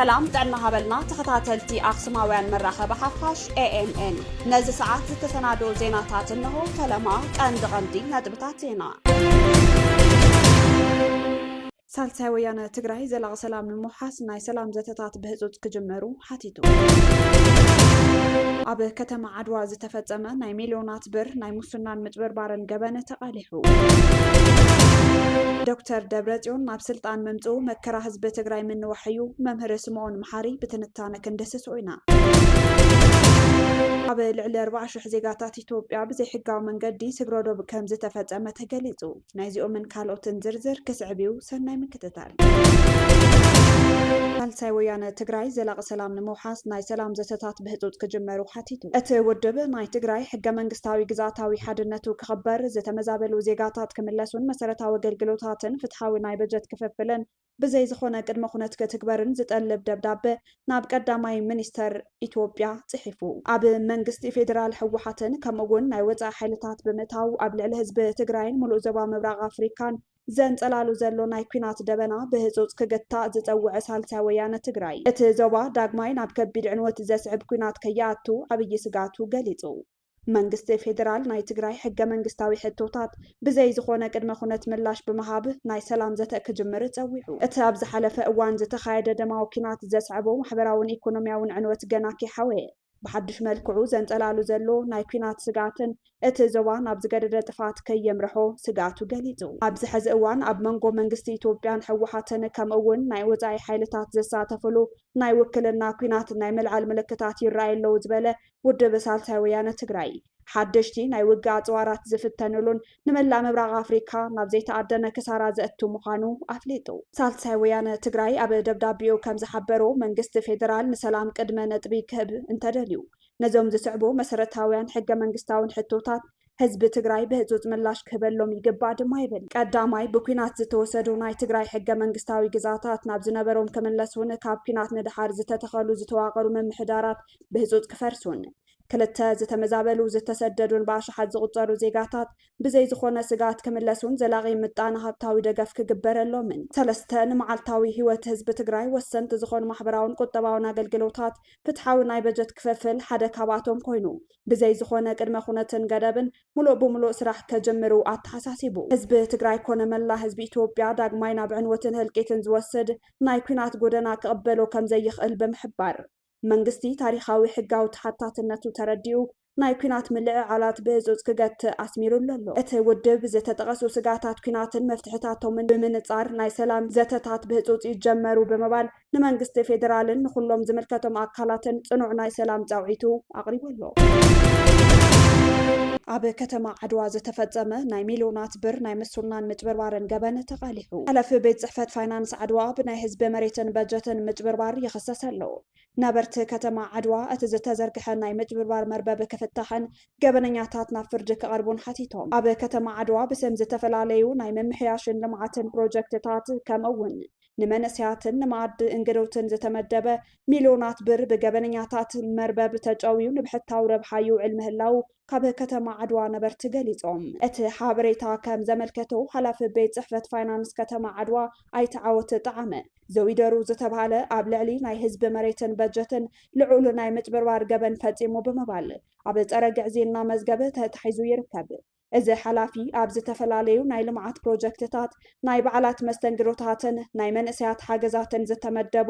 ሰላም ጥዕና ሃበልና ተኸታተልቲ ኣኽሱማውያን መራኸቢ ሓፋሽ ኤ ኤም ኤን። ነዚ ሰዓት ዝተሰናዶ ዜናታት እንሆ። ፈለማ ቀንዲ ቀንዲ ነጥብታት ዜና። ሳልሳይ ወያነ ትግራይ ዘላቒ ሰላም ንምውሓስ ናይ ሰላም ዘተታት ብህፁፅ ክጅመሩ ሓቲቱ። ኣብ ከተማ ዓድዋ ዝተፈፀመ ናይ ሚልዮናት ብር ናይ ሙስናን ምጭብርባርን ገበን ተቓሊሑ። ዶክተር ደብረጽዮን ናብ ስልጣን ምምፅኡ መከራ ህዝቢ ትግራይ ምንዋሕ እዩ፣ መምህር ስምኦን መሓሪ ብትንታነ ክንድህስሶ ኢና። ኣብ ልዕሊ ኣርባዓ ሽሕ ዜጋታት ኢትዮጵያ ብዘይሕጋዊ መንገዲ ስግረ ዶብ ከም ዝተፈጸመ ተገሊጹ። ናይዚኦምን ካልኦትን ዝርዝር ክስዕብ እዩ። ሰናይ ምክትታል። ሳልሳይ ወያነ ትግራይ ዘላቒ ሰላም ንምውሓስ ናይ ሰላም ዘተታት ብህጹጽ ክጅመሩ ሓቲቱ። እቲ ውድብ ናይ ትግራይ ሕገ መንግስታዊ ግዝኣታዊ ሓድነቱ ክኽበር፣ ዝተመዛበሉ ዜጋታት ክምለሱን መሰረታዊ ኣገልግሎታትን ፍትሓዊ ናይ በጀት ክፍፍልን ብዘይ ዝኾነ ቅድመ ኩነት ክትግበርን ዝጠልብ ደብዳበ ናብ ቀዳማይ ሚኒስተር ኢትዮጵያ ጽሒፉ። ኣብ መንግስቲ ፌዴራል ህወሓትን ከምኡ እውን ናይ ወጻኢ ሓይልታት ብምእታው ኣብ ልዕሊ ህዝቢ ትግራይን ሙሉእ ዞባ ምብራቕ ኣፍሪካን ዘንጸላሉ ዘሎ ናይ ኲናት ደበና ብህጹጽ ክግታእ ዝጸውዐ ሳልሳይ ወያነ ትግራይ፣ እቲ ዞባ ዳግማይ ናብ ከቢድ ዕንወት ዘስዕብ ኲናት ከይኣቱ ዓብዪ ስግኣቱ ገሊጹ። መንግስቲ ፌዴራል ናይ ትግራይ ሕገ መንግስታዊ ሕቶታት ብዘይ ዝኾነ ቅድመ ኩነት ምላሽ ብምሃብ ናይ ሰላም ዘተ ክጅምር ጸዊዑ። እቲ ኣብ ዝሓለፈ እዋን ዝተኻየደ ደማዊ ኲናት ዘስዐቦ ማሕበራውን ኢኮኖሚያውን ዕንወት ገና ከይሓወየ፣ ብሓድሽ መልክዑ ዘንጸላሉ ዘሎ ናይ ኲናት ስግኣትን እቲ ዞባ ናብ ዝገደደ ጥፍኣት ከየምርሖ ስግኣቱ ገሊጹ። ኣብዚ ሕዚ እዋን ኣብ መንጎ መንግስቲ ኢትዮጵያን ህወሓትን ከምኡ እውን ናይ ወጻኢ ሓይልታት ዝሳተፍሉ ናይ ውክልና ኲናት ናይ ምልዓል ምልክታት ይረኣዩ ኣለዉ ዝበለ ውድብ ሳልሳይ ወያነ ትግራይ፣ ሓደሽቲ ናይ ውግእ ኣጽዋራት ዝፍተንሉን ንመላእ ምብራቕ ኣፍሪካ ናብ ዘይተኣደነ ክሳራ ዘእቱ ምዃኑ ኣፍሊጡ። ሳልሳይ ወያነ ትግራይ ኣብ ደብዳቤኡ ከም ዝሓበሮ፣ መንግስቲ ፌዴራል ንሰላም ቅድመ ነጥቢ ክህብ እንተደልዩ፣ ነዞም ዝስዕቡ መሰረታውያን ሕገ መንግስታውን ሕቶታት ህዝቢ ትግራይ ብህጹጽ ምላሽ ክህበሎም ይግባእ ድማ ይብል። ቀዳማይ፣ ብኲናት ዝተወሰዱ ናይ ትግራይ ሕገ መንግስታዊ ግዛታት ናብ ዝነበሮም ክምለሱን ካብ ኲናት ንደሓር ዝተተኸሉ ዝተዋቐሩ ምምሕዳራት ብህጹጽ ክፈርሱን። ክልተ፣ ዝተመዛበሉ ዝተሰደዱን ብኣሽሓት ዝቑጸሩ ዜጋታት ብዘይ ዝኾነ ስግኣት ክምለሱን ዘላቒ ምጣነ ሃብታዊ ደገፍ ክግበረሎምን። ሰለስተ፣ ንመዓልታዊ ህይወት ህዝቢ ትግራይ ወሰንቲ ዝኾኑ ማሕበራውን ቁጠባውን ኣገልግሎታት ፍትሓዊ ናይ በጀት ክፍፍል ሓደ ካብኣቶም ኮይኑ፣ ብዘይ ዝኾነ ቅድመ ኩነትን ገደብን ሙሉእ ብሙሉእ ስራሕ ከጀምሩ ኣተሓሳሲቡ። ህዝቢ ትግራይ ኮነ መላ ህዝቢ ኢትዮጵያ ዳግማይ ናብ ዕንወትን ህልቂትን ዝወስድ ናይ ኲናት ጎደና ክቕበሎ ከም ዘይኽእል ብምሕባር፣ መንግስቲ ታሪኻዊ ሕጋዊ ተሓታትነቱ ተረዲኡ ናይ ኲናት ምልዕዓላት ብህጹጽ ክገትእ ኣስሚሩሉ ኣሎ። እቲ ውድብ ዝተጠቐሱ ስግኣታት ኲናትን መፍትሕታቶምን ብምንጻር ናይ ሰላም ዘተታት ብህጹጽ ይጀመሩ ብምባል ንመንግስቲ ፌዴራልን ንኹሎም ዝምልከቶም ኣካላትን ጽኑዕ ናይ ሰላም ጻውዒቱ ኣቕሪቡ ኣሎ። ኣብ ከተማ ዓድዋ ዝተፈጸመ ናይ ሚልዮናት ብር ናይ ምስናን ምጭብርባርን ገበን ተቓሊሑ። ሓላፊ ቤት ጽሕፈት ፋይናንስ ዓድዋ ብናይ ህዝቢ መሬትን በጀትን ምጭብርባር ይኽሰስ ኣሎ። ነበርቲ ከተማ ዓድዋ እቲ ዝተዘርግሐ ናይ ምጭብርባር መርበብ ክፍታሕን ገበነኛታት ናብ ፍርዲ ክቐርቡን ሓቲቶም። ኣብ ከተማ ዓድዋ ብስም ዝተፈላለዩ ናይ ምምሕያሽን ልምዓትን ፕሮጀክትታት ከምኡ እውን ንመንእሰያትን ንመኣዲ እንግዶትን ዝተመደበ ሚልዮናት ብር ብገበነኛታት መርበብ ተጨውዩ ንብሕታዊ ረብሓ ይውዕል ምህላው ካብ ከተማ ዓድዋ ነበርቲ ገሊጾም። እቲ ሓበሬታ ከም ዘመልከቶ፣ ሓላፊ ቤት ጽሕፈት ፋይናንስ ከተማ ዓድዋ ኣይተ ዓወት ጠዓመ፣ ዘዊደሩ ዝተባህለ ኣብ ልዕሊ ናይ ህዝቢ መሬትን በጀትን ልዑል ናይ ምጭብርባር ገበን ፈጺሙ ብምባል ኣብ ጸረ ግዕዝይና መዝገብ ተታሒዙ ይርከብ። እዚ ሓላፊ ኣብ ዝተፈላለዩ ናይ ልምዓት ፕሮጀክትታት፣ ናይ በዓላት መስተንግዶታትን ናይ መንእሰያት ሓገዛትን ዝተመደቡ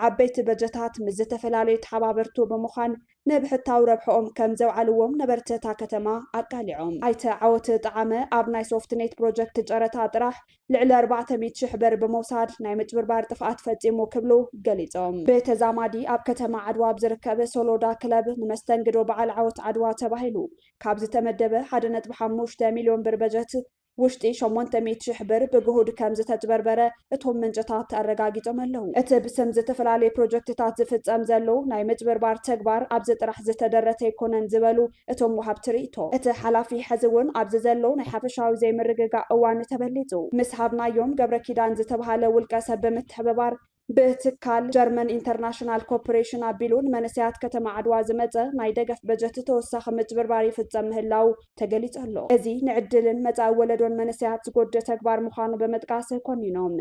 ዓበይቲ በጀታት ምስ ዝተፈላለዩ ተሓባበርቱ ብምዃን ንብሕታዊ ረብሕኦም ከም ዘውዓልዎም ነበርቲ እታ ከተማ ኣቃሊዖም። ኣይተ ዓወት ጠዓመ ኣብ ናይ ሶፍትኔት ፕሮጀክት ጨረታ ጥራሕ ልዕሊ ኣርባዕተ ሚእቲ ሽሕ ብር ብምውሳድ ናይ ምጭብርባር ጥፍኣት ፈጺሙ ክብሉ ገሊጾም። ብተዛማዲ ኣብ ከተማ ዓድዋ ኣብ ዝርከብ ሶሎዳ ክለብ ንመስተንግዶ በዓል ዓወት ዓድዋ ተባሂሉ ካብ ዝተመደበ ሓደ ነጥቢ ሓሙሽተ ሚልዮን ብር በጀት ውሽጢ ሸሞንተ ሚእቲ ሽሕ ብር ብግሁድ ከም ዝተጭበርበረ እቶም ምንጭታት ኣረጋጊጾም ኣለዉ። እቲ ብስም ዝተፈላለዩ ፕሮጀክትታት ዝፍጸም ዘሎ ናይ ምጭብርባር ተግባር ኣብዚ ጥራሕ ዝተደረተ ኣይኮነን ዝበሉ እቶም ወሃብቲ ርእይቶ፣ እቲ ሓላፊ ሕዚ እውን ኣብዚ ዘሎ ናይ ሓፈሻዊ ዘይምርግጋእ እዋን ተበሊጹ ምስ ሃብናዮም ገብረ ኪዳን ዝተባህለ ውልቀ ሰብ ብምትሕብባር ብትካል ጀርመን ኢንተርናሽናል ኮርፖሬሽን ኣቢሉ ንመንእሰያት ከተማ ዓድዋ ዝመጸ ናይ ደገፍ በጀት ተወሳኺ ምጭብርባር ይፍጸም ምህላው ተገሊጹ ኣሎ። እዚ ንዕድልን መጻኢ ወለዶን መንእሰያት ዝጎድእ ተግባር ምዃኑ ብምጥቃስ ኮኒኖም።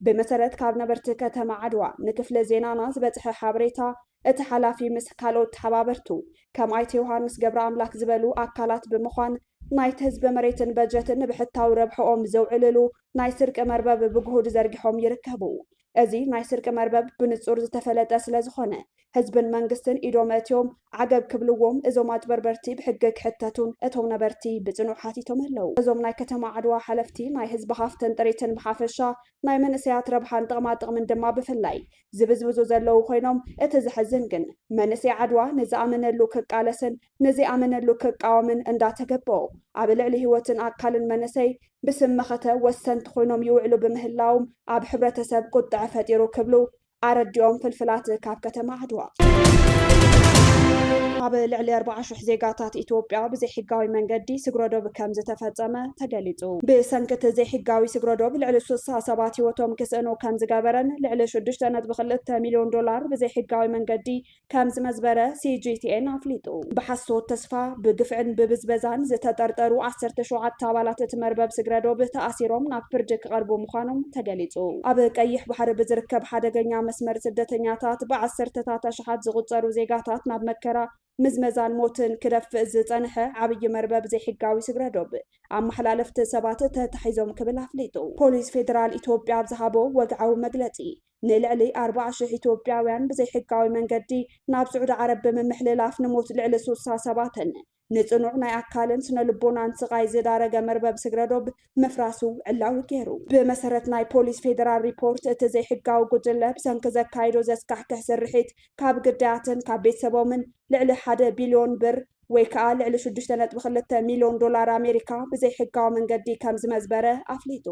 ብመሰረት ካብ ነበርቲ ከተማ ዓድዋ ንክፍለ ዜናና ዝበጽሐ ሓበሬታ፣ እቲ ሓላፊ ምስ ካልኦት ተሓባበርቱ ከም ኣይተ ዮሃንስ ገብረ ኣምላክ ዝበሉ ኣካላት ብምዃን ናይቲ ህዝቢ መሬትን በጀትን ንብሕታዊ ረብሕኦም ዘውዕልሉ ናይ ስርቂ መርበብ ብግሁድ ዘርጊሖም ይርከቡ። እዚ ናይ ስርቂ መርበብ ብንጹር ዝተፈለጠ ስለ ዝኾነ ህዝብን መንግስትን ኢዶም ኣእትዮም ዓገብ ክብልዎም እዞም ኣጭበርበርቲ ብሕጊ ክሕተቱን እቶም ነበርቲ ብጽኑዕ ሓቲቶም ኣለዉ። እዞም ናይ ከተማ ዓድዋ ሓለፍቲ ናይ ህዝቢ ሃፍትን ጥሪትን ብሓፈሻ ናይ መንእሰያት ረብሓን ጥቕማጥቕምን ድማ ብፍላይ ዝብዝብዙ ዘለዉ ኮይኖም፣ እቲ ዘሕዝን ግን መንእሰይ ዓድዋ ንዝኣመነሉ ክቃለስን ንዘይኣመነሉ ክቃወምን እንዳተገበኦ ኣብ ልዕሊ ህይወትን ኣካልን መንእሰይ ብስም መኸተ ወሰንቲ ኮይኖም ይውዕሉ ብምህላዎም ኣብ ሕብረተሰብ ቁጥዐ ፈጢሩ ክብሉ ኣረዲኦም ፍልፍላት ካብ ከተማ ዓድዋ። ኣብ ልዕሊ ኣርባዓ ሽሕ ዜጋታት ኢትዮጵያ ብዘይሕጋዊ መንገዲ ስግረ ዶብ ከም ዝተፈጸመ ተገሊጹ። ብሰንኪ እቲ ዘይሕጋዊ ስግረ ዶብ ልዕሊ ስሳ ሰባት ህይወቶም ክስእኑ ከም ዝገበረን ልዕሊ ሽዱሽተ ነጥቢ ክልተ ሚልዮን ዶላር ብዘይሕጋዊ መንገዲ ከም ዝመዝበረ ሲ ጂ ቲ ኤን ኣፍሊጡ። ብሓሶት ተስፋ፣ ብግፍዕን ብብዝበዛን ዝተጠርጠሩ ዓሰርተ ሸውዓተ ኣባላት እቲ መርበብ ስግረ ዶብ ተኣሲሮም ናብ ፍርዲ ክቐርቡ ምዃኖም ተገሊጹ። ኣብ ቀይሕ ባሕሪ ብዝርከብ ሓደገኛ መስመር ስደተኛታት ብዓሰርተታት ኣሽሓት ዝቑጸሩ ዜጋታት ናብ መከራ፣ ምዝመዛን ሞትን ክደፍእ ዝጸንሐ ዓብዪ መርበብ ዘይሕጋዊ ስግረ ዶብ ኣመሓላለፍቲ ሰባት ተታሒዞም ክብል ኣፍሊጡ። ፖሊስ ፌደራል ኢትዮጵያ ኣብ ዝሃቦ ወግዓዊ መግለጺ፣ ንልዕሊ ኣርባዓ ሽሕ ኢትዮጵያውያን ብዘይሕጋዊ መንገዲ ናብ ስዑዲ ዓረብ ብምምሕልላፍ ንሞት ልዕሊ ስሳ ሰባትን ንጽኑዕ ናይ ኣካልን ስነ ልቦናን ስቓይ ዝዳረገ መርበብ ስግረ ዶብ ምፍራሱ ዕላዊ ገይሩ። ብመሰረት ናይ ፖሊስ ፌደራል ሪፖርት፣ እቲ ዘይሕጋዊ ጉጅለ ብሰንኪ ዘካይዶ ዘስካሕክሕ ስርሒት ካብ ግዳያትን ካብ ቤተሰቦምን ልዕሊ ሓደ ቢልዮን ብር ወይ ከኣ ልዕሊ ሽዱሽተ ነጥቢ ክልተ ሚልዮን ዶላር ኣሜሪካ ብዘይሕጋዊ መንገዲ ከም ዝመዝበረ ኣፍሊጡ።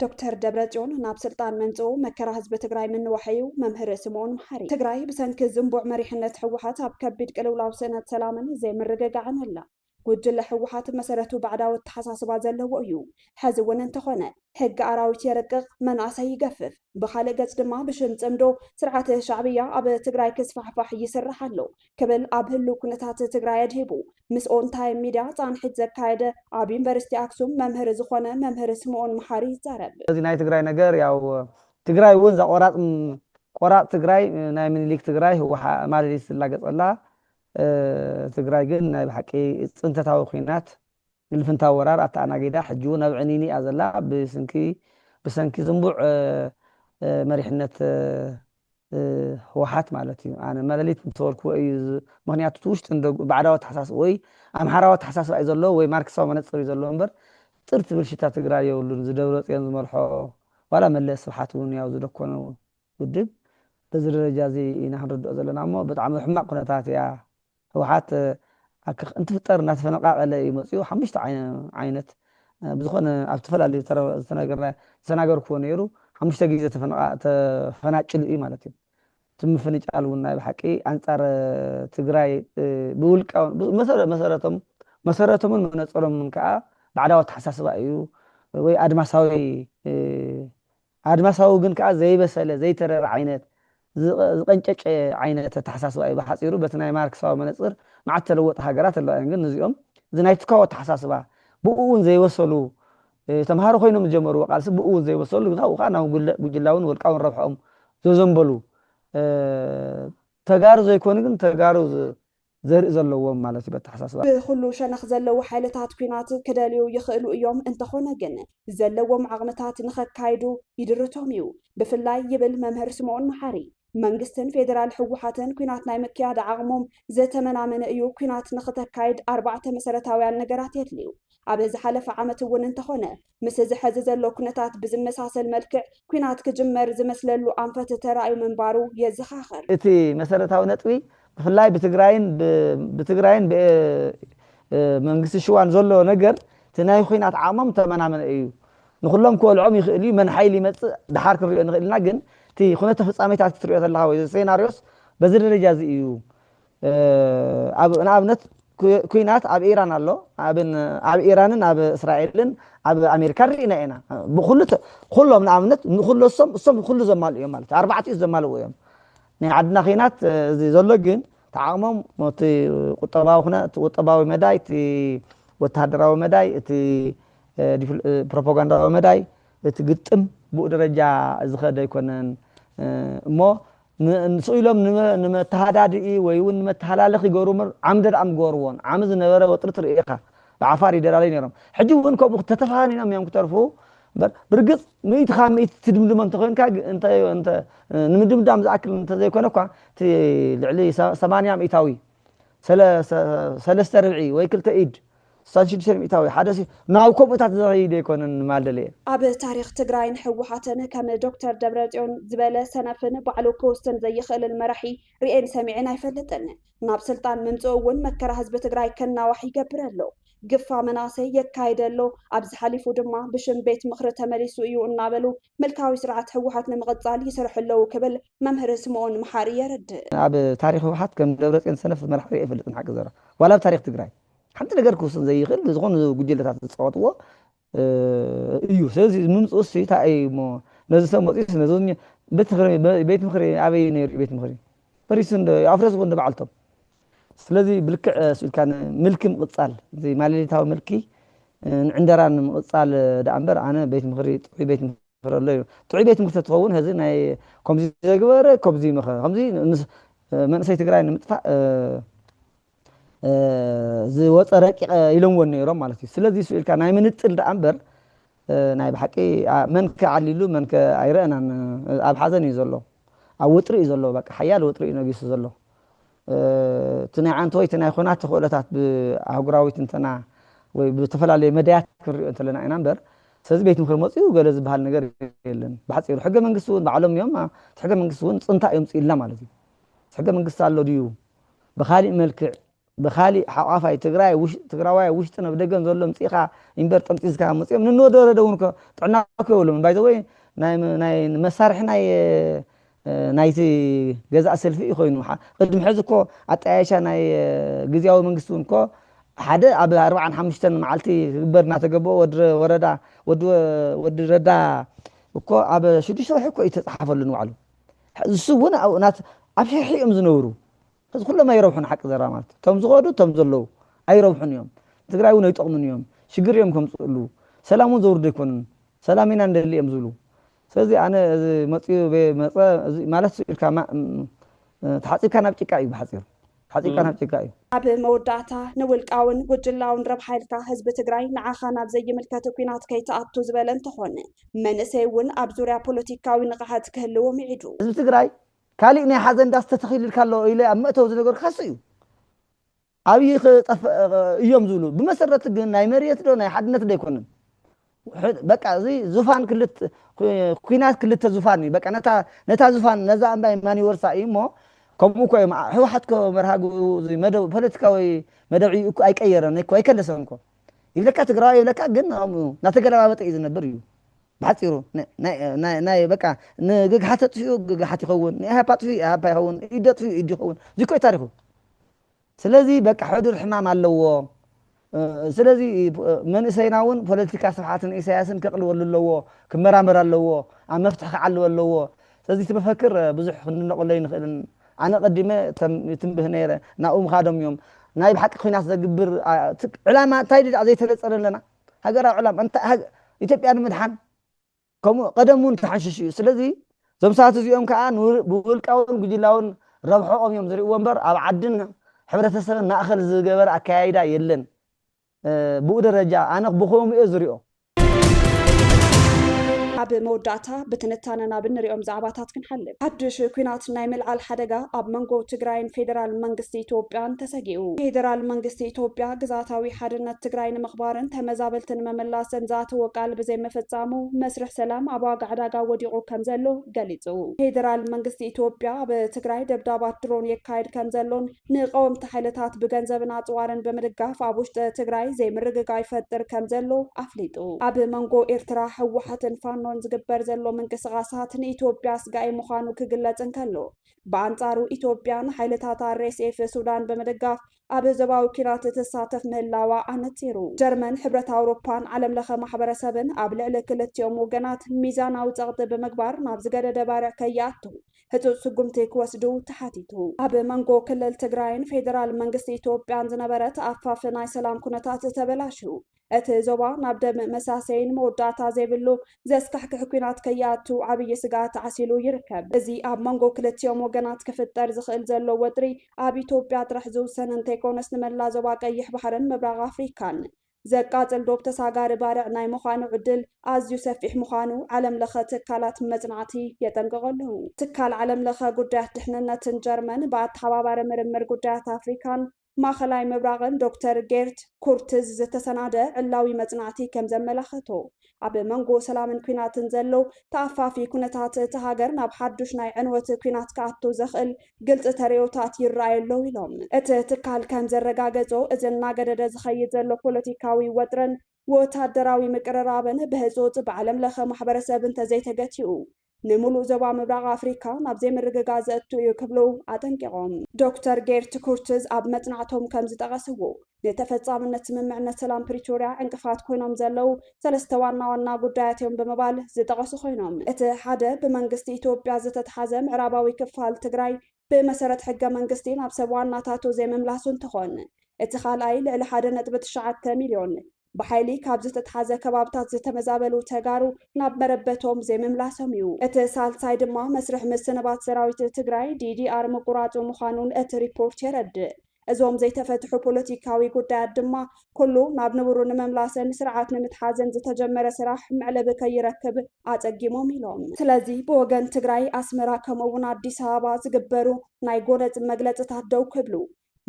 ዶክተር ደብረጽዮን ናብ ስልጣን ምምጽኡ መከራ ህዝቢ ትግራይ ምንዋሕ እዩ፣ መምህር ስምኦን መሓሪ። ትግራይ ብሰንኪ ዝንቡዕ መሪሕነት ህወሓት ኣብ ከቢድ ቅልውላው ስእነት ሰላምን ዘይምርግጋዕን ኣላ። ጉጅለ ህወሓት መሰረቱ ባዕዳዊ ኣተሓሳስባ ዘለዎ እዩ። ሕዚ እውን እንተኾነ ሕጊ ኣራዊት የርቅቕ፣ መናእሰይ ይገፍፍ። ብኻልእ ገጽ ድማ ብሽም ጽምዶ ስርዓት ሻዕብያ ኣብ ትግራይ ክስፋሕፋሕ ይስራሕ ኣሎ ክብል ኣብ ህሉው ኩነታት ትግራይ ኣድሂቡ ምስ ኦን ታይም ሚድያ ጻንሒት ዘካየደ ኣብ ዩኒቨርሲቲ ኣክሱም መምህር ዝኾነ መምህር ስምኦን መሓሪ ይዛረብ። እዚ ናይ ትግራይ ነገር ያው ትግራይ እውን እዛ ቆራጽ ቆራጽ ትግራይ ናይ ምኒልክ ትግራይ ህወሓ ማለሊት ዝላገጸላ ትግራይ ግን ናይ ብሓቂ ጽንተታዊ ኲናት ልፍንታዊ ወራር ኣተኣናጊዳ ሕጂ እውን ኣብ ዕኒኒ እያ ዘላ። ብስንኪ ብሰንኪ ዝንቡዕ መሪሕነት ህወሓት ማለት እዩ። ኣነ መለሊት ምስ በልኩዎ እዩ። ምክንያቱ እቲ ውሽጢ ንደጉ ባዕዳዊ ኣተሓሳስባ ወይ ኣምሓራዊ ኣተሓሳስባ እዩ ዘለዎ ወይ ማርክሳዊ መነፅር እዩ ዘለዎ እምበር ጥርቲ ብልሽታ ትግራይ የብሉን። ዝደብረፅዮን ዝመርሖ ዋላ መለስ ስብሓት እውን ያው ዝደኮነ ውድብ በዚ ደረጃ እዚ ኢና ክንርድኦ ዘለና እሞ ብጣዕሚ ሕማቕ ኩነታት እያ። ህወሓት እንትፍጠር እናተፈነቃቀለ እዩ መፅኡ። ሓሙሽተ ዓይነት ብዝኾነ ኣብ ዝተፈላለዩ ዝተናገርና ዝተናገርኩዎ ነይሩ። ሓሙሽተ ግዜ ተፈናጭሉ እዩ ማለት እዩ። እቲ ምፍንጫል እውን ናይ ብሓቂ ኣንፃር ትግራይ ብውልቃ መሰረቶም መሰረቶምን መነፀሮምን ከዓ ባዕዳዊ ኣተሓሳስባ እዩ ወይ ኣድማሳዊ ኣድማሳዊ ግን ከዓ ዘይበሰለ ዘይተረረ ዓይነት ዝቐንጨጨ ዓይነት ኣተሓሳስባ እዩ። ብሓፂሩ በቲ ናይ ማርክሳዊ መነፅር መዓት ተለወጠ ሃገራት ኣለዋ እየን። ግን እዚኦም እዚ ናይ ትካዊ ኣተሓሳስባ ብኡ እውን ዘይበሰሉ ተምሃሮ ኮይኖም ዝጀመርዎ ቃልሲ ብኡ እውን ዘይበሰሉ ካብኡ ከዓ ናብ ጉጅላውን ወልቃውን ረብሐኦም ዘዘንበሉ ተጋሩ ዘይኮኑ ግን ተጋሩ ዘርኢ ዘለዎም ማለት እዩ በተሓሳስባ። ብኩሉ ሸነኽ ዘለዉ ሓይልታት ኲናት ክደልዩ ይኽእሉ እዮም፣ እንተኾነ ግን ዘለዎም ዓቕምታት ንኸካይዱ ይድርቶም እዩ። ብፍላይ ይብል መምህር ስምኦን መሓሪ፣ መንግስትን ፌደራል ህወሓትን ኲናት ናይ ምክያድ ዓቕሞም ዝተመናመነ እዩ። ኲናት ንኽተካይድ ኣርባዕተ መሰረታውያን ነገራት የድልዩ። ኣብ ዝሓለፈ ዓመት እውን እንተኾነ ምስ እዚ ሐዚ ዘሎ ኩነታት ብዝመሳሰል መልክዕ ኲናት ክጅመር ዝመስለሉ ኣንፈት ተራእዩ ምንባሩ የዘኻኽር። እቲ መሰረታዊ ነጥቢ ብፍላይ ብትግራይን ብትግራይን መንግስቲ ሽዋን ዘሎ ነገር እቲ ናይ ኲናት ዓቕሞም ተመናመነ እዩ። ንኩሎም ክወልዖም ይኽእል እዩ። መን ሓይሊ ይመፅእ ደሓር ክንሪኦ ንኽእል ኢና። ግን እቲ ኩነተ ፍፃሜታት ክትሪኦ ተለካ ወይ ሴናሪዮስ በዚ ደረጃ እዚ እዩ። ንኣብነት ኩናት ኣብ ኢራን ኣሎ። ኣብ ኢራንን ኣብ እስራኤልን ኣብ ኣሜሪካ ርኢና ኢና። ብኩሉ ተ- ኩሎም ንኣብነት ንኩሉ እሶም እሶም ኩሉ ዘማልኡ እዮም ማለት ኣርባዕቲኡ ዘማልኡ እዮም። ናይ ዓድና ኺናት እዚ ዘሎ ግን ተዓቕሞም እቲ ቁጠባዊ ኩነ እቲ ቁጠባዊ መዳይ እቲ ወተሃደራዊ መዳይ እቲ ፕሮፓጋንዳዊ መዳይ እቲ ግጥም ብኡ ደረጃ ዝኸደ ኣይኮነን። እሞ ስቕ ኢሎም ንመተሃዳድኢ ወይ እውን ንመተሃላለኺ ይገብሩ እምበር ዓሚ ደኣ ምገበርዎን ዓሚ ዝነበረ ወጥሪ ትርኢ ኢኻ። ብዓፋር ይደላለዩ ነይሮም። ሕጂ እውን ከምኡ ተተፋኒኖም እዮም ክተርፉ እምበር ብርግፅ ሚእቲ ካብ ሚእቲ ትድምድሞ እንተኮይንካ ንምድምዳም ዝኣክል እንተዘይኮነ እኳ እቲ ልዕሊ ሰማንያ ሚእታዊ ሰለስተ ርብዒ ወይ ክልተ ኢድ ሳን ሽዱሽተ ሚእታዊ ሓደ ናብ ከምኡታት ዝኸይድ ኣይኮነን ማለለ እየ። ኣብ ታሪክ ትግራይን ህወሓትን ከም ዶክተር ደብረፅዮን ዝበለ ሰነፍን ባዕሉ ክውስን ዘይኽእልን መራሒ ርኤን ሰሚዐን ኣይፈልጥን። ናብ ስልጣን ምምፅኡ እውን መከራ ህዝቢ ትግራይ ከናዋሕ ይገብር ኣሎ። ግፋ መናሰይ የካይደ ኣሎ። ኣብዚ ሓሊፉ ድማ ብሽም ቤት ምኽሪ ተመሊሱ እዩ እናበሉ ምልካዊ ስርዓት ህወሓት ንምቕፃል ይሰርሑ ኣለዉ ክብል መምህር ስምኦን መሓሪ የረድእ። ኣብ ታሪክ ህወሓት ከም ደብረፅዮን ሰነፍ መራሒ ርኤ ኣይፈልጥን ሓቂ ዘራ ዋላ ኣብ ታሪክ ትግራይ ሓንቲ ነገር ክውስን ዘይኽእል ዝኾኑ ጉጅለታት ዝፃወትዎ እዩ። ስለዚ ምምፅኡ ሲ እንታይ እዩ እሞ ነዚ ሰብ መፂኡ ነዚ ቤት ምኽሪ ኣበይ ነይሩ ቤት ምኽሪ ፈሪሱ ኣፍረስዎ እንደ በዓልቶም ስለዚ ብልክዕ ስኢልካ ምልኪ ምቕፃል እዚ ማለሊታዊ ምልኪ ንዕንደራ ንምቕፃል ደኣ እምበር ኣነ ቤት ምኽሪ ጥዑይ ቤት ምኽሪ ኣሎ እዩ ጥዑይ ቤት ምኽሪ ተትኸውን ህዚ ናይ ከምዚ ዘግበረ ከምዚ መኸ ከምዚ መንእሰይ ትግራይ ንምጥፋእ ዝወፀ ረቂቕ ኢሎምዎ ነይሮም ማለት እዩ ስለዚ ስኢልካ ናይ ምንጥል ደኣ እምበር ናይ ብሓቂ መን ከ ዓሊሉ መን ከ ኣይረአናን ኣብ ሓዘን እዩ ዘሎ ኣብ ውጥሪ እዩ ዘሎ በቃ ሓያል ውጥሪ እዩ ነጊሱ ዘሎ እቲ ናይ ዓንተ ወይ እቲ ናይ ኹናት ተኽእሎታት ብኣህጉራዊ ትንተና ወይ ብዝተፈላለየ መዳያት ክንሪኦ እንተለና ኢና እምበር ስለዚ ቤት ምኽሪ መፅኡ ገለ ዝበሃል ነገር የለን ብሓፂሩ ሕገ መንግስቲ እውን ባዕሎም እዮም እቲ ሕገ መንግስቲ እውን ፅንታ እዮም ፅኢልና ማለት እዩ ሕገ መንግስቲ ኣሎ ድዩ ብካሊእ መልክዕ ብካሊእ ሓቋፋይ ትግራይ ትግራዋይ ውሽጥን ኣብ ደገን ዘሎ ምፅኢኻ ኢምበር ጠምጢዝካ መፅኦም ንንወደረደ እውን ጥዕና እኮ የብሎም ባይዘወይ ናይ መሳርሒ ናይ ናይቲ ገዛእ ሰልፊ እዩ ኮይኑ ቅድሚ ሕዚ እኮ ኣጠያየሻ ናይ ግዝያዊ መንግስቲ እውን እኮ ሓደ ኣብ ኣርባዓን ሓሙሽተን መዓልቲ ክግበር እናተገበኦ ወዲ ወረዳ ወዲ ረዳ እኮ ኣብ ሽዱሽተ ወርሒ እኮ እዩ ተፃሓፈሉ ንባዕሉ እሱ እውን ኣብ ሽርሒ እዮም ዝነብሩ እዚ ኩሎም ኣይረብሑን ሓቂ ዘራ ማለት እቶም ዝኸዱ እቶም ዘለዉ ኣይረብሑን እዮም ትግራይ እውን ኣይጠቕሙን እዮም ሽግር እዮም ከምፅእሉ ሰላም እውን ዘውርዱ ኣይኮኑን ሰላም ኢና እንደሊ እዮም ዝብሉ ስለዚ ኣነ እዚ መፅኡ መፀ ማለት ኢልካ ተሓፂብካ ናብ ጭቃ እዩ ብሓፂሩ ተሓፂብካ ናብ ጭቃ እዩ ኣብ መወዳእታ ንውልቃውን ጉጅላውን ረብሓ ኢልካ ህዝቢ ትግራይ ንዓኻ ናብ ዘይምልከት ኩናት ከይትኣቱ ዝበለ እንትኾን መንእሰይ እውን ኣብ ዙርያ ፖለቲካዊ ንቕሓት ክህልዎ ምዒዱ ህዝቢ ትግራይ ካሊእ ናይ ሓዘን ዳስ ተተኺልልካ ኣሎ ኢለ ኣብ መእተዊ ዝነገርኩ ከሱ እዩ ኣብይ ክጠፍእ እዮም ዝብሉ ብመሰረቲ ግን ናይ መሬት ዶ ናይ ሓድነት ዶ ኣይኮንን በቃ እዚ ዙፋን ኩናት ክልተ ዙፋን እዩ በቃ ነታ ዙፋን ነዛ እምባይ ማን ይወርሳ እዩ እሞ ከምኡ እኮ እዮም ህወሓት ኮ መርሃ ግብሩ መደብ ፖለቲካዊ መደብ እኮ ኣይቀየረን እኮ ኣይከለሰን እኮ ይብለካ ትግራዊ ይብለካ ግን ናተገለባበጠ እዩ ዝነብር እዩ ብሓፂሩ ናይ በቃ ንግግሓት ተጥፊኡ ግግሓት ይኸውን ንኢሃፓ ጥፊኡ ኢሃፓ ይኸውን ኢደ ጥፊኡ ኢድ ይኸውን እዚ እኮ ታሪኹ ስለዚ በቃ ሕዱር ሕማም ኣለዎ ስለዚ መንእሰይና እውን ፖለቲካ ስብሓትን ኢሳያስን ከቕልወሉ ኣለዎ ክመራመር ኣለዎ ኣብ መፍትሒ ክዓልወ ኣለዎ ስለዚ እቲ መፈክር ብዙሕ ክንድነቐሎ ይንኽእልን ኣነ ቀዲመ ትንብህ ነይረ ናብኡ ምኻዶም እዮም ናይ ብሓቂ ኩናት ዘግብር ዕላማ እንታይ ድኣ ዘይተነፀረ ኣለና ሃገራዊ ዕላማ ኢትዮጵያ ንምድሓን ከምኡ ቀደም እውን ተሓንሽሽ እዩ ስለዚ እዞም ሰባት እዚኦም ከዓ ብውልቃውን ጉጅላውን ረብሖኦም እዮም ዝርእዎ እምበር ኣብ ዓድን ሕብረተሰብን ማእኸል ዝገበረ ኣከያይዳ የለን ብኡ ደረጃ ኣነ ብኸምኡ እየ ዝሪኦ ኣብ መወዳእታ ብትንታነ ናብ እንሪኦም ዛዕባታት ክንሓልፍ ሓድሽ ኩናት ናይ ምልዓል ሓደጋ ኣብ መንጎ ትግራይን ፌደራል መንግስቲ ኢትዮጵያን ተሰጊኡ ፌደራል መንግስቲ ኢትዮጵያ ግዛታዊ ሓድነት ትግራይ ንምኽባርን ተመዛበልቲ ንምምላስን ዝኣተዎ ቃል ብዘይምፍፃሙ መስርሕ ሰላም ኣብ ዋጋ ዕዳጋ ወዲቑ ከም ዘሎ ገሊፁ ፌደራል መንግስቲ ኢትዮጵያ ኣብ ትግራይ ደብዳባት ድሮን የካየድ ከም ዘሎን ንቀወምቲ ሓይልታት ብገንዘብን ኣፅዋርን ብምድጋፍ ኣብ ውሽጢ ትግራይ ዘይምርግጋእ ይፈጥር ከም ዘሎ ኣፍሊጡ ኣብ መንጎ ኤርትራ ህወሓትን ፋኖ ዝግበር ዘሎ ምንቅስቓሳት ንኢትዮጵያ ስጋኢ ምዃኑ ክግለጽ እንከሎ፣ ብኣንጻሩ ኢትዮጵያ ንሓይልታት ኣር ኤስ ኤፍ ሱዳን ብምድጋፍ ኣብ ዞባዊ ኲናት ትሳተፍ ምህላዋ ኣነጺሩ። ጀርመን፣ ሕብረት ኣውሮፓን ዓለም ለኸ ማሕበረሰብን ኣብ ልዕሊ ክልቲኦም ወገናት ሚዛናዊ ጸቕጢ ብምግባር ናብ ዝገደደ ባርዕ ከይኣቱ ህጹጽ ስጉምቲ ክወስዱ ተሓቲቱ። ኣብ መንጎ ክልል ትግራይን ፌደራል መንግስቲ ኢትዮጵያን ዝነበረ ተኣፋፊ ናይ ሰላም ኩነታት ተበላሽዩ፣ እቲ ዞባ ናብ ደም መሳሰይን መወዳእታ ዘይብሉ ዘስካሕክሕ ኲናት ከይኣቱ ዓብዪ ስግኣት ዓሲሉ ይርከብ። እዚ ኣብ መንጎ ክልቲኦም ወገናት ክፍጠር ዝኽእል ዘሎ ወጥሪ ኣብ ኢትዮጵያ ጥራሕ ዝውሰን እንተይኮነስ ንመላ ዞባ ቀይሕ ባሕርን ምብራቕ ኣፍሪካን ዘቃጽል ዶብ ተሳጋሪ ባርዕ ናይ ምዃኑ ዕድል ኣዝዩ ሰፊሕ ምዃኑ ዓለም ለኸ ትካላት መጽናዕቲ የጠንቅቑ ኣለዉ። ትካል ዓለም ለኸ ጉዳያት ድሕንነትን ጀርመን ብኣተሓባባሪ ምርምር ጉዳያት ኣፍሪካን ማእኸላይ ምብራቕን ዶክተር ጌርት ኩርትዝ ዝተሰናደ ዕላዊ መጽናዕቲ ከም ዘመላኸቶ፣ ኣብ መንጎ ሰላምን ኲናትን ዘሎ ተኣፋፊ ኩነታት እታ ሃገር ናብ ሓዱሽ ናይ ዕንወት ኲናት ክኣቱ ዘኽእል ግልጺ ተርእዮታት ይረኣዩ ኣለዉ ኢሎም። እቲ ትካል ከም ዘረጋገጾ፣ እዚ እናገደደ ዝኸይድ ዘሎ ፖለቲካዊ ወጥርን ወታደራዊ ምቅርራብን ብህጹጽ ብዓለም ለኸ ማሕበረሰብ እንተዘይተገቲኡ፣ ንምሉእ ዞባ ምብራቕ ኣፍሪካ ናብ ዘይምርግጋእ ዘእቱ እዩ ክብሉ ኣጠንቂቖም። ዶክተር ጌርት ኩርትዝ ኣብ መጽናዕቶም ከም ዝጠቐስዎ፣ ንተፈጻምነት ስምምዕነት ሰላም ፕሪቶርያ ዕንቅፋት ኮይኖም ዘለዉ ሰለስተ ዋና ዋና ጉዳያት እዮም ብምባል ዝጠቐሱ ኮይኖም፣ እቲ ሓደ ብመንግስቲ ኢትዮጵያ ዝተትሓዘ ምዕራባዊ ክፋል ትግራይ ብመሰረት ሕገ መንግስቲ ናብ ሰብ ዋናታቱ ዘይምምላሱ እንትኾን፣ እቲ ካልኣይ ልዕሊ ሓደ ነጥቢ ትሽዓተ ሚልዮን ብሓይሊ ካብ ዝተትሓዘ ከባብታት ዝተመዛበሉ ተጋሩ ናብ መረበቶም ዘይምምላሶም እዩ። እቲ ሳልሳይ ድማ መስርሕ ምስንባት ሰራዊት ትግራይ ዲ ዲ ኣር ምቁራጹ ምዃኑን እቲ ሪፖርት የረድእ። እዞም ዘይተፈትሑ ፖለቲካዊ ጉዳያት ድማ ኩሉ ናብ ንቡሩ ንምምላስን ስርዓት ንምትሓዝን ዝተጀመረ ስራሕ መዕለቢ ከይረክብ ኣጸጊሞም ኢሎም። ስለዚ ብወገን ትግራይ ኣስመራ ከምኡ እውን ኣዲስ ኣበባ ዝግበሩ ናይ ጎነጽ መግለጽታት ደው ክብሉ፣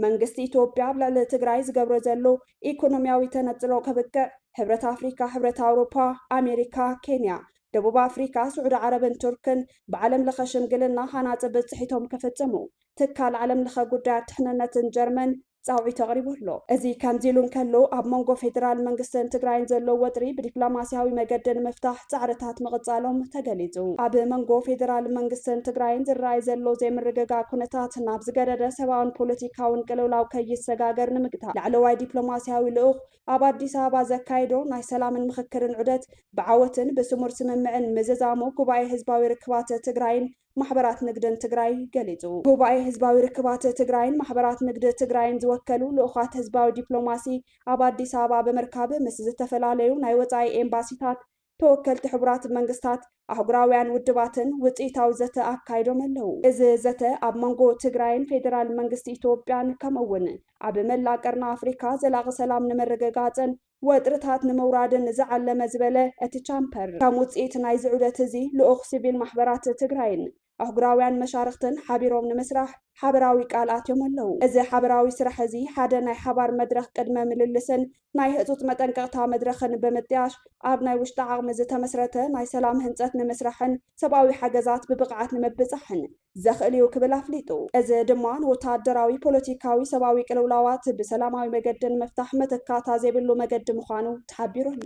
መንግስቲ ኢትዮጵያ ኣብ ልዕሊ ትግራይ ዝገብሮ ዘሎ ኢኮኖሚያዊ ተነጽሎ ከብቅዕ፣ ሕብረት ኣፍሪካ፣ ሕብረት ኣውሮፓ፣ ኣሜሪካ፣ ኬንያ፣ ደቡብ ኣፍሪካ፣ ስዑዲ ዓረብን ቱርክን ብዓለም ለኸ ሽምግልና ሃናጺ ብጽሒቶም ክፍጽሙ ትካል ዓለም ለኸ ጉዳያት ድሕንነትን ጀርመን ጻውዒት ኣቕሪቡ ኣሎ። እዚ ከምዚ ኢሉ እንከሎ፣ ኣብ መንጎ ፌደራል መንግስትን ትግራይን ዘሎ ወጥሪ ብዲፕሎማስያዊ መገዲ ንምፍታሕ ጻዕርታት ምቕጻሎም ተገሊጹ። ኣብ መንጎ ፌደራል መንግስትን ትግራይን ዝረኣይ ዘሎ ዘይምርግጋእ ኩነታት ናብ ዝገደደ ሰብኣውን ፖለቲካውን ቅልውላው ከይሰጋገር ንምግታእ ላዕለዋይ ዲፕሎማስያዊ ልኡኽ ኣብ ኣዲስ ኣበባ ዘካየዶ ናይ ሰላምን ምኽክርን ዑደት ብዓወትን ብስሙር ስምምዕን ምዝዛሙ ጉባኤ ህዝባዊ ርክባት ትግራይን ማሕበራት ንግድን ትግራይ ገሊጹ። ጉባኤ ህዝባዊ ርክባት ትግራይን ማሕበራት ንግዲ ትግራይን ዝወከሉ ልኡኻት ህዝባዊ ዲፕሎማሲ ኣብ ኣዲስ ኣበባ ብምርካብ ምስ ዝተፈላለዩ ናይ ወጻኢ ኤምባሲታት፣ ተወከልቲ ሕቡራት መንግስታት፣ ኣህጉራውያን ውድባትን ውጽኢታዊ ዘተ ኣካይዶም ኣለዉ። እዚ ዘተ ኣብ መንጎ ትግራይን ፌደራል መንግስቲ ኢትዮጵያን ከምኡ እውን ኣብ መላእ ቀርኒ ኣፍሪካ ዘላቒ ሰላም ንምርግጋጽን ወጥርታት ንምውራድን ዝዓለመ ዝበለ እቲ ቻምፐር፣ ከም ውጽኢት ናይዚ ዑደት እዚ ልኡኽ ሲቪል ማሕበራት ትግራይን ኣህጉራውያን መሻርኽትን ሓቢሮም ንምስራሕ ሓበራዊ ቃል ኣትዮም ኣለዉ። እዚ ሓበራዊ ስራሕ እዚ ሓደ ናይ ሓባር መድረኽ ቅድመ ምልልስን ናይ ህጹጽ መጠንቀቕታ መድረኽን ብምጥያሽ፣ ኣብ ናይ ውሽጢ ዓቕሚ ዝተመስረተ ናይ ሰላም ህንጸት ንምስራሕን ሰብኣዊ ሓገዛት ብብቕዓት ንምብጻሕን ዘኽእል እዩ ክብል ኣፍሊጡ። እዚ ድማ ንወተሃደራዊ፣ ፖለቲካዊ፣ ሰብኣዊ ቅልውላዋት ብሰላማዊ መገዲ ንምፍታሕ መተካእታ ዘይብሉ መገዲ ምዃኑ ተሓቢሩ ኣሎ።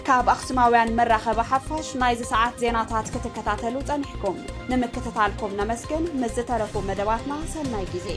ካብ ኣኽሱማውያን መራኸቢ ሓፋሽ ናይዚ ሰዓት ዜናታት ክትከታተሉ ጸኒሕኩም። ንምክትታልኩም ነመስግን። ምስ ዝተረፉ መደባትና ሰናይ ግዜ።